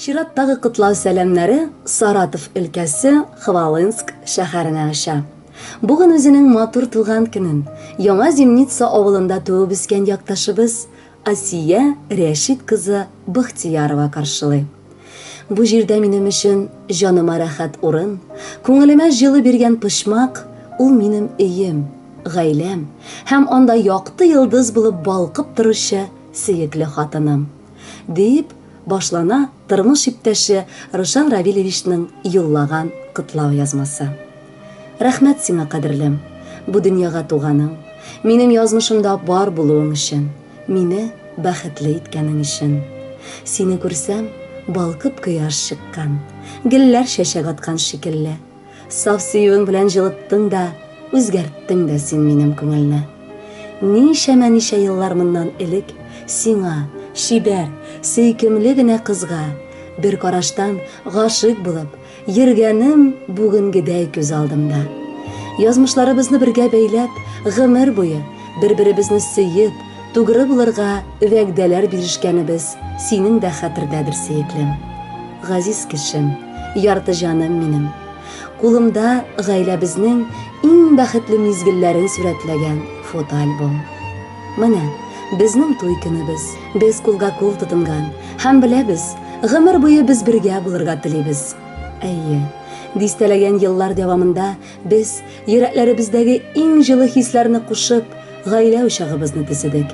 Чираттагы котлау сәламнәре Саратов өлкәсе Хвалынск шәһәренә оча. Бүген үзенең матур туган көнен Яңа Зимница авылында туып үскән якташыбыз Асия Рәшит кызы Бахтиярова каршылый. Бу җирдә минем өчен җаныма рәхәт урын, күңелемә җылы биргән почмак, ул минем өем, гаиләм һәм анда якты йолдыз булып балкып торучы сөекле хатыным. Диеп башлана тормыш иптәше Рушан Равилевичның юллаган котлау язмасы. Рәхмәт сиңа, кадерлем, бу дөньяга туганың, минем язмышымда бар булуың өчен, мине бәхетле иткәнең өчен. Сине күрсәм, балкып кояш чыккан, гөлләр чәчәк аткан шикелле. Саф сөюең белән җылыттың да, үзгәрттең дә син минем күңелне. Ничәмә-ничә еллар моннан элек сиңа, чибәр, сөйкемле генә кызга, бер караштан гашыйк булып, Йөргәнем бүгенгедәй күз алдымда. Язмышларыбызны бергә бәйләп, гомер буе бер-беребезне сөеп, тугры булырга вәгъдәләр бирешкәнебез синең дә хәтердәдер, сөеклем. Газиз кешем, ярты җаным минем. Кулымда гаиләбезнең иң бәхетле мизгелләрен сурәтләгән фотоальбом. Менә безнең туй көнебез. Без кулга-кул тотынган һәм беләбез, гомер буе без бергә булырга телибез. Әйе, дистәләгән еллар дәвамында без, йөрәкләребездәге иң җылы хисләрне кушып, гаилә учагыбызны төзедек.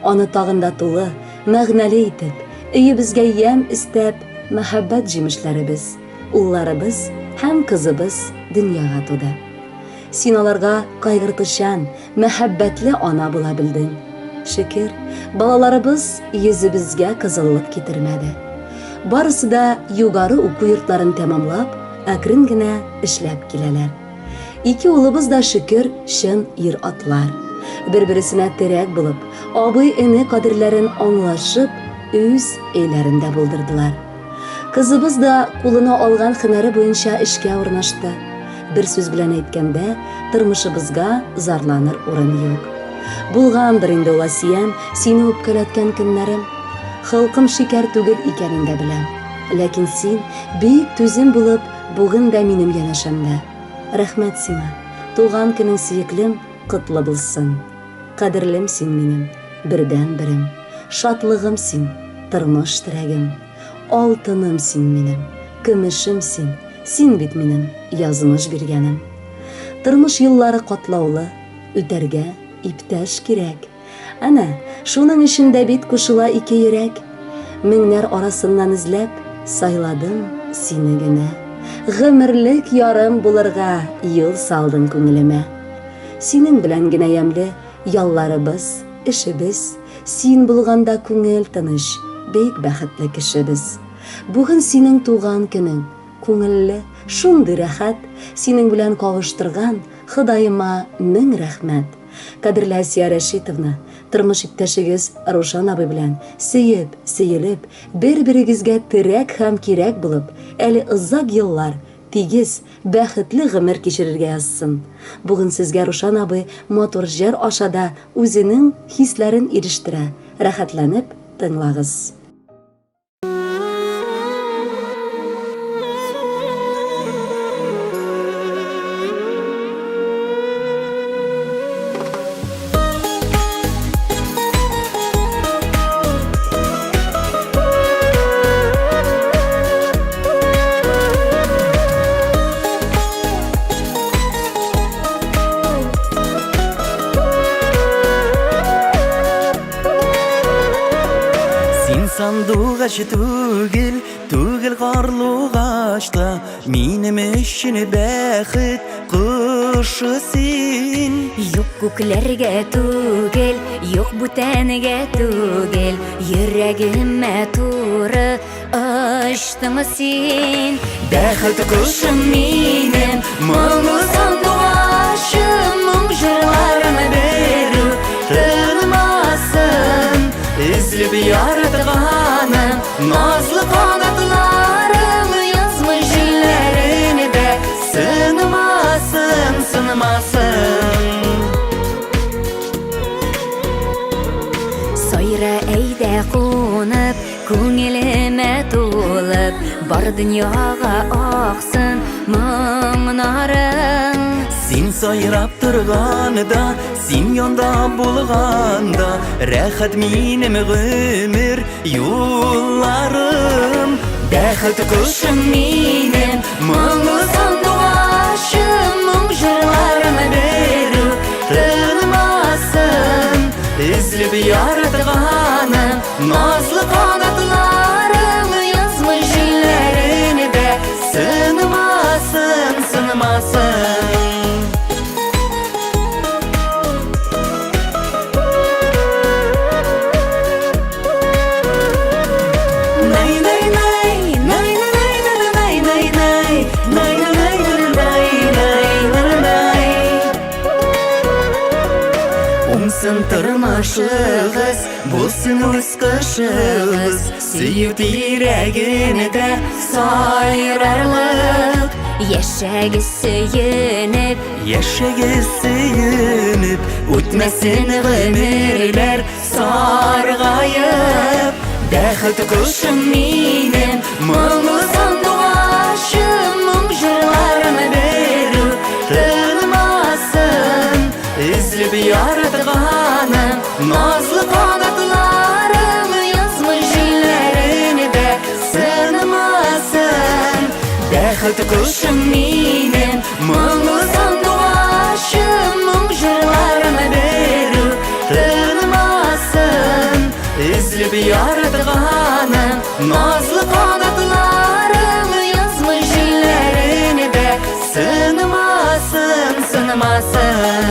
Аны тагын да тулы, мәгънәле итеп, өебезгә ямь өстәп, мәхәббәт җимешләребез, улларыбыз һәм кызыбыз дөньяга туды. Син аларга кайгыртучан, мәхәббәтле ана була белдең. Шөкер, балаларыбыз йөзебезгә кызыллык китермәде. Барысы да югары уку йортларын тәмамлап, әкрен генә эшләп киләләр. Ике улыбыз да шөкер, чын ир-атлар. Бер-бересенә терәк булып, абый-эне кадерләрен аңлашып, үз өйләрен дә булдырдылар. Кызыбыз да кулына алган һөнәре буенча эшкә урнашты. Бер сүз белән әйткәндә, тормышыбызга зарланыр урын юк. Булгандыр инде ул Асиям, сине үпкәләткән көннәрем. Холкым шикәр түгел икәнен дә беләм. Ләкин син, бик түзем булып, бүген дә минем янәшәмдә. Рәхмәт сиңа. Туган көнең сөеклем, котлы булсын. Кадерлем син минем, бердәнберем. Шатлыгым син, тормыш терәгем. Алтыным син минем, көмешем син, син бит минем язмыш биргәнем. Тормыш юллары катлаулы, үтәргә иптәш кирәк. Әнә, шуның өчен дә бит кушыла ике йөрәк. Меңнәр арасыннан эзләп, сайладым сине генә. Гомерлек ярым булырга юл салдың күңелемә. Синең белән генә ямьле ялларыбыз, эшебез, син булганда күңел тыныч, бик бәхетле кешебез. Бүген синең туган көнең, күңелле, шундый рәхәт, синең белән кавыштырган Ходаема мең рәхмәт. Кадерле Асия Рәшитовна, тормыш иптәшегез Рушан абый белән сөеп, сөелеп, бер-берегезгә терәк һәм кирәк булып, әле озак еллар тигез, бәхетле гомер кичерергә язсын. Бүген сезгә Рушан абый матур җыр аша да үзенең хисләрен ирештерә, рәхәтләнеп тыңлагыз. Син сандугач түгел, түгел карлугач та, Минем өчен бәхет кошы син. Юк күкләргә түгел, юк бүтәнгә түгел, Йөрәгемә туры очтың син. Бәхет кошым минем, моңлы сандугачым, Моң җырларым берү тынмасын. Өзелеп яратганым, назлы канатларым, Язмыш җилләрендә сынмасын, сынмасын. Сайра әйдә кунып, күңелемә тулып, Бар дөньяга аксын моңнарың. Син сайрап торганда, син янда булганда, Рәхәт минем гомер юлларым. Бәхет кошым минем, моңлы сандугачым, Моң җырларым берүк тынмасын. Өзелеп яратганым, назлы канатларым, Язмыш җилләрендә сынмасын, сынмасын. Уңсын тормышыгыз, булсын үз кышыгыз, Сөю тирәгендә сайрарлык. Яшәгез сөенеп, Яшәгез сөенеп, үтмәсен гомерләр саргаеп. Бәхет кошым минем, моңлы сандугачым, моң җырларым берүк тынмасын. Өзелеп яратганым, назлы канатларым, Язмыш җилләрендә сынмасын. Бәхет кошым минем, моңлы сандугачым, моң җырларым берүк тынмасын. Өзелеп яратганым, назлы канатларым, Язмыш җилләрендә сынмасын, сынмасын.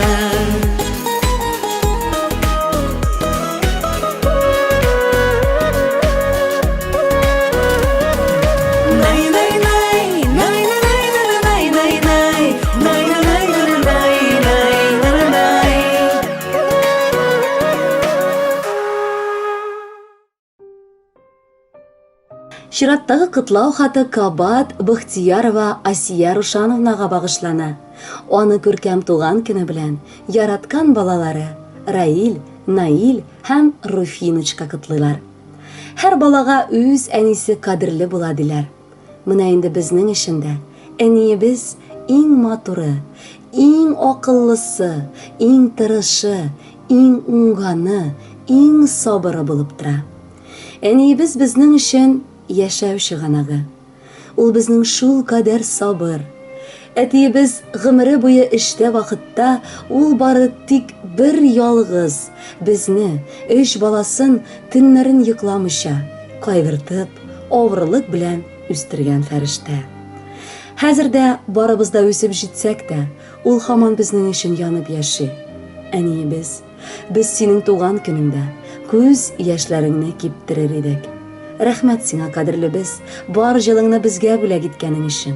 Чираттагы котлау хаты кабат Бахтиярова Асия Рушановнага багышлана. Аны күркәм туган көне белән яраткан балалары Раил, Наил һәм Руфиночка котлыйлар. Һәр балага үз әнисе кадерле була диләр. Менә инде безнең өчен дә әниебез иң матуры, иң акыллысы, иң тырышы, иң уңганы, иң сабыры булып тора. Әниебез безнең өчен яшәү чыганагы. Ул безнең шул кадәр сабыр. Әтиебез гомере буе эштә вакытта ул бары тик бер ялгыз безне, өч баласын төннәрен йокламыйча, кайгыртып, авырлык белән үстергән фәрештә. Хәзер дә барыбыз да үсеп җитсәк тә, ул һаман безнең өчен янып яши. Әниебез, без синең туган көнеңдә күз яшьләреңне киптерер идек. Рәхмәт сиңа, кадерлебез, бар җылыңны безгә бүләк иткәнең өчен.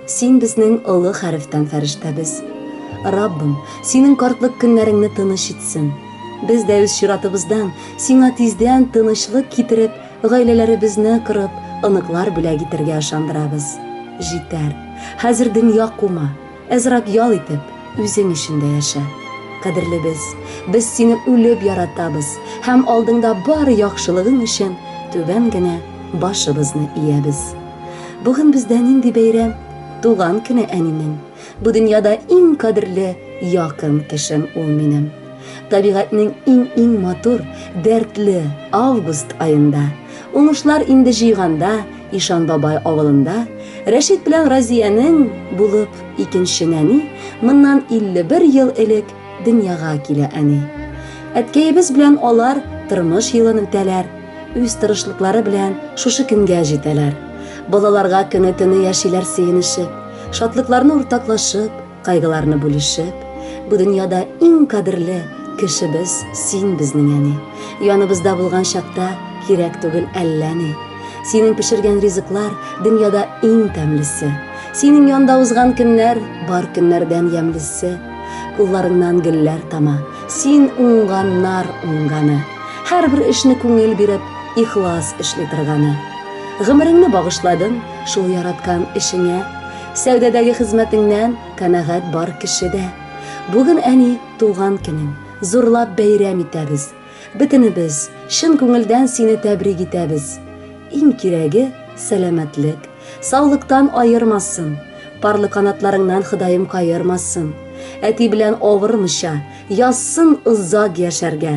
Син безнең олы хәрефтән фәрештәбез. Раббым, синең картлык көннәреңне тыныч итсен. Без дә үз чиратыбыздан сиңа тиздән тынычлык китереп, гаиләләребезне корып, оныклар бүләк итәргә ышандырабыз. Җитәр. Хәзер дөнья кума. Әзрәк ял итеп, үзең өчен дә яшә. Кадерлебез, без сине үлеп яратабыз һәм алдыңда бар яхшылыгың өчен түбән генә башыбызны иябез. Бүген бездә нинди бәйрәм? Туган көне әнинең. Бу дөньяда иң кадерле, якын кешем ул минем. Табигатьнең иң-иң матур, дәртле август аенда, уңышлар инде җыйганда, Ишан бабай авылында Рәшит белән Разиянең булып икенче нәни моннан 51 ел элек дөньяга килә әни. Әткәебез белән алар тормыш юлын үтәләр, үз тырышлыклары белән шушы көнгә җитәләр. Балаларга көне-төне яшиләр сөенешеп, шатлыкларны уртаклашып, кайгыларны бүлешеп. Бу дөньяда иң кадерле кешебез син безнең әни. Яныбызда булган чакта кирәк түгел әллә ни. Синең пешергән ризыклар дөньяда иң тәмлесе. Синең янда узган көннәр бар көннәрдән ямьлесе. Кулларыңнан гөлләр тама, син уңганнар уңганы. Һәрбер эшне күңел биреп, ихлас эшли торганы. Гомереңне багышладың шул яраткан эшеңә. Сәүдәдәге хезмәтеңнән канәгать бар кеше дә. Бүген әни туган көнең, зурлап бәйрәм итәбез. Бөтенебез чын күңелдән сине тәбрик итәбез. Иң кирәге сәламәтлек. Саулыктан аермасын, парлы канатларыңнан Ходаем каермасын. Әти белән авырмыйча, язсын озак яшәргә.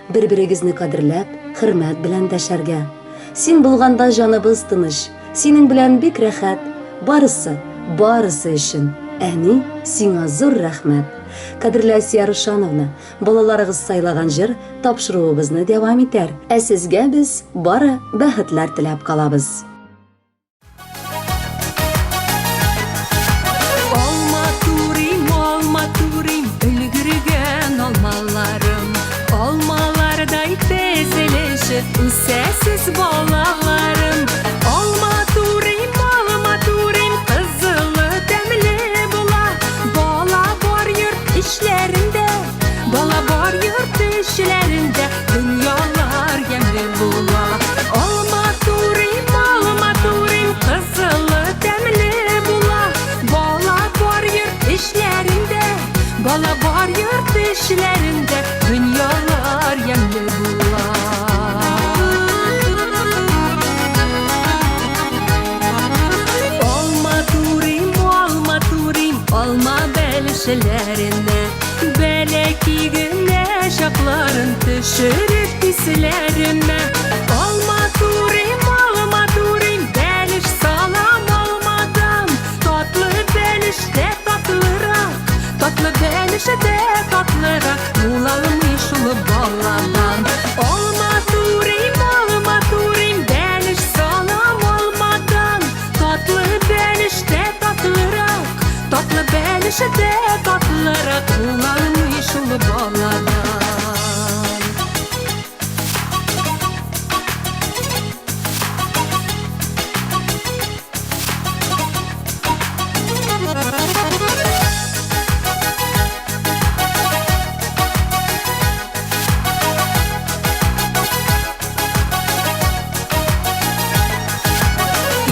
Бер-берегезне кадерләп, хөрмәт белән дәшәргә. Син булганда җаныбыз тыныч, синең белән бик рәхәт. Барысы, барысы өчен, әни, сиңа зур рәхмәт. Кадерле Асия Рушановна, балаларыгыз сайлаган җыр тапшыруыбызны дәвам итәр. Ә сезгә без бары бәхетләр теләп калабыз. Алма турыйм, алма турыйм, өлгергән алмаларым. Алмалардай тезелешеп үсәсез балаларым. Алма турыйм, алма турыйм, кызылы тәмле була. Бала бар йорт эчләрендә, бала бар йорт эчләрендә, дөньялар ямьле була. Алма турыйм, алма турыйм, кызылы тәмле була. Бала бар йорт эчләрендә, бала бар йорт эчләрендә, дөньялар ямьле була. Алма турыйм, алма турыйм, алма бәлешләренә. Бәләки генә чакларын төшереп исләремә. Алма турыйм, алма турыйм, бәлеш салам алмадан. Татлы бәлеш тә татлырак, татлы бәлеш тә татлырак, булалмый шул баладан. Алма турыйм, алма турыйм, бәлеш салам алмадан. Татлы бәлеш тә татлырак, татлы бәлеш тә татлырак, булалмый шул баладан.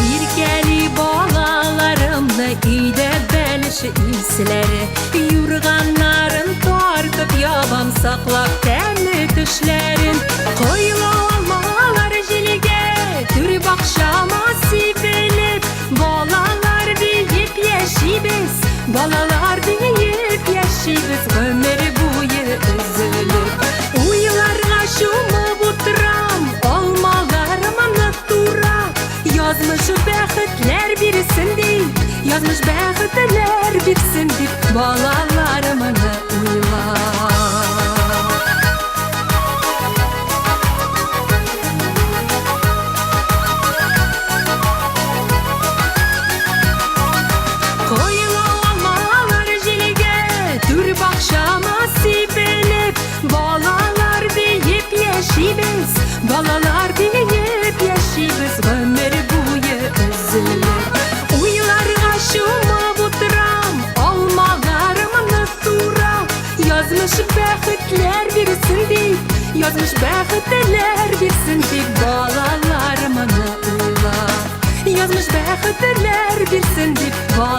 Иркәли балаларымны өйдә бәлеш исләре. Юрганнарын тартып ябам, саклап тәмле төшләрен. Коела алмалар җилгә, түр бакчама сибелеп. Балалар диеп яшибез, балалар диеп яшибез, гомер буе өзелеп. Уйларга чумып утырам, алмаларымны турап. Язмыш бәхетләр бирсен дип, язмыш бәхетләр бирсен дип, балаларымны уйлап. Коела алмалар җилгә, түр бакчама сибелеп, балалар диеп яшибез, балалар диеп яшибез, гомер буе өзелеп. Уйларга чумып утырам, алмаларымны турап, язмыш бәхетләр бирсен дип, язмыш бәхетләр бирсен дип, балаларымны уйлап. Язмыш бәхетләр бирсен дип, балаларымны.